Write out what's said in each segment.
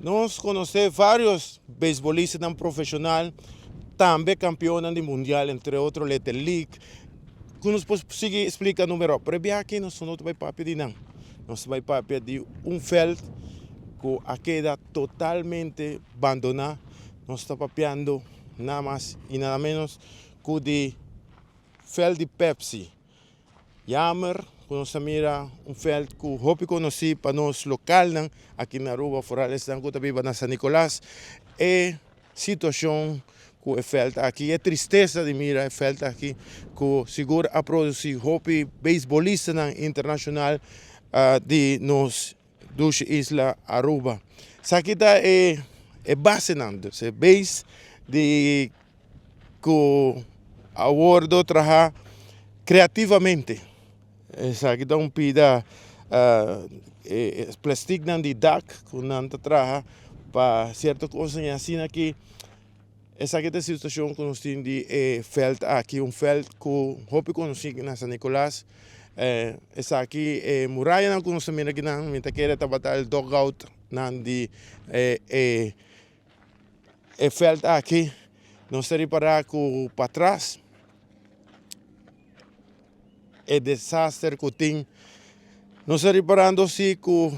Nos konosé vários beisbolistanan profeshonal, tambe kampionnan di mundial, entre otro Little League, ku nos por sigui splika numero. Pero e biaha aki nos no ta bai papia di nan. Nos ta bai papia di un vèlt ku a keda totalmente bandoná. Nos ta papiando nada mas i nada ménos ku di vèlt di Pepsi. Jammer ku nos ta mira un vèlt ku hopi konosí pa nos lokalnan aki na Aruba, foral esnan ku ta biba na San Nicolas. E situashon ku e vèlt aki, e tristesa di mira e vèlt aki ku sigur a produsí hopi beisbolistanan internashonal di nos dushi isla Aruba. Esaki ta e e basenan, dus e base di ku a wordo traha kreativamente. Esaki ta un pida e plastiknan di dak ku nan ta traha pa sierto kosnan i asina ki esaki ta e situashon ku nos tin di e vèlt aki, un vèlt ku hopi konosí na San Nicolas. Esaki e murayanan ku nos ta mira akinan mi ta kere tabata el dugout nan di e e e vèlt aki. Nos ta ripará ku patras e desaster ku tin. Nos ta riparando si ku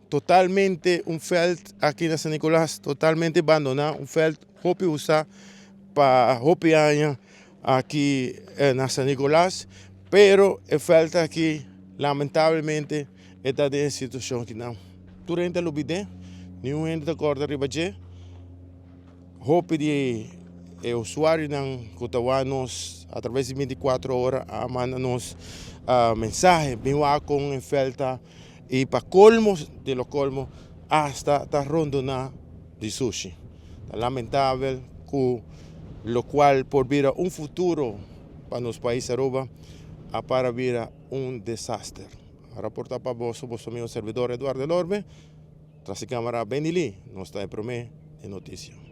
totalmente un vèlt aki na San Nicolas totalmente bandoná, un vèlt hopi usá pa hopi aña aki na San Nicolas, pero e vèlt aki lamentablemente e ta den e situashon kinan. Tur hende a lubid'é, niun hende ta kòrda riba dje. Hopi di e usuarionan ku ta wak nos atraves di bintikuatro ora a manda nos mensahe bin wak kon e vèlt ta i pa kolmo di lo kolmo asta ta rondoná di sushi. Ta lamentabel ku lokual por bira un futuro pa nos pais Aruba a para bira un desaster. A raporta pa boso, boso amigo servidor Eduardo Elorbe, tras di camara Benny Lee, nos ta e prome den noticia.